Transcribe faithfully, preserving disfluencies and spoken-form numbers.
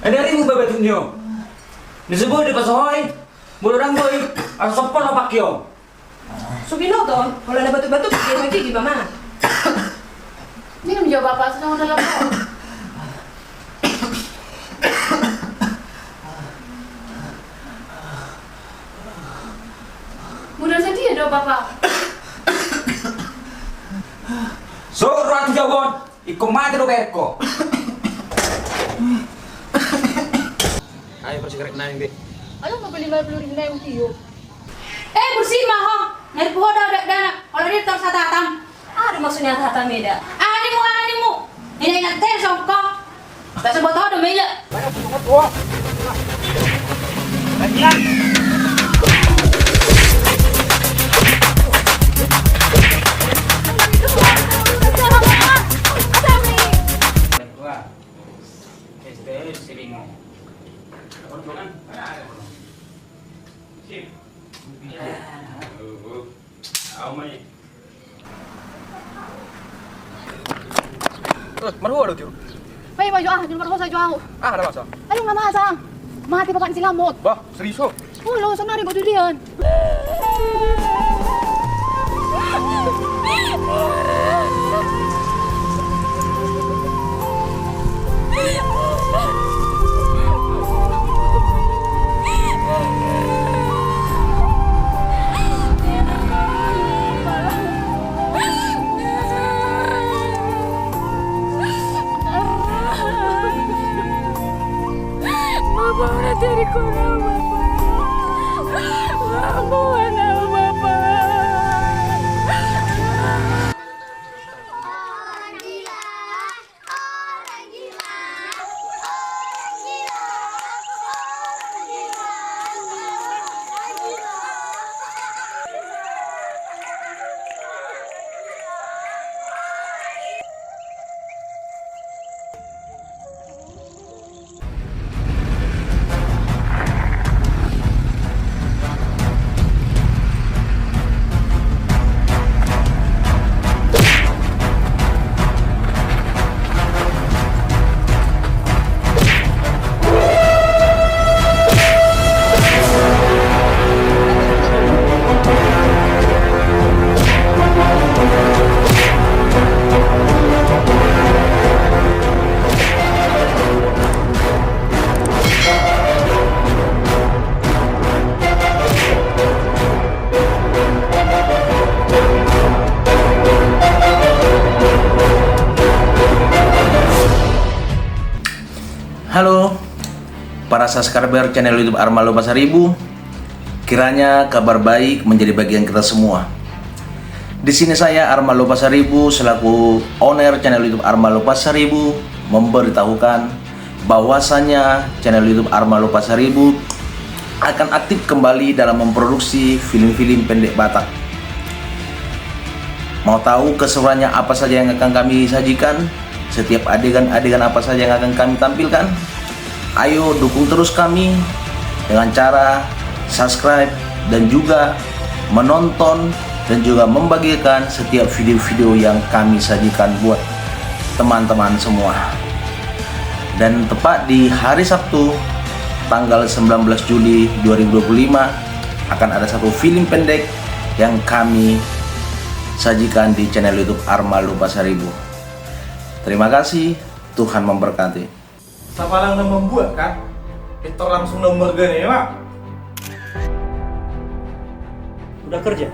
Ende ribu babatuk nyo. Disebut di pasohoi, molo dang boi, asa sompon opak yo. Subinoton, holan na batuk-batuk, dia mati di mama. Minum jo, Bapak, sudah udah lapar. Mudah sedia do, Bapak. So, ruang tiga bon. Ingkon mate do berengko. Ayo, persigaret nami be. Ayo, mau beli lima puluh ribu nai uti yo. Eh, bersih mah ho. Nari puho dah dak dana. Kalau dia tahu satatam. Ada maksudnya satatam beda. Ada mu, ada mu. Ini ingat teh songkok. Tak sebut ho do meja. Eh, marhua do, Tio? Pai, pai, jo, ah, jolo marhua jo au. Ah, ada masa? Ayo, nggak masa. Mati bapak si Lamot. Bah, serius, oh? Oh, lo, sana ribut durian. Bapa, udah jadi kono, Bapa. Bapa, anak, Bapa. Halo, para subscriber channel YouTube Armando Pasaribu. Kiranya kabar baik menjadi bagian kita semua. Di sini saya, Armando Pasaribu, selaku owner channel YouTube Armando Pasaribu, memberitahukan bahwasanya channel YouTube Armando Pasaribu akan aktif kembali dalam memproduksi film-film pendek Batak. Mau tahu keseruannya apa saja yang akan kami sajikan? Setiap adegan-adegan apa saja yang akan kami tampilkan? Ayo dukung terus kami dengan cara subscribe dan juga menonton dan juga membagikan setiap video-video yang kami sajikan buat teman-teman semua. Dan tepat di hari Sabtu, tanggal sembilan belas Juli dua ribu dua puluh lima, akan ada satu film pendek yang kami sajikan di channel YouTube Armando Pasaribu. Terima kasih, Tuhan memberkati. Sapalang na mambuat kan? Pintor langsung na marga ni, Mak. Udah kerja?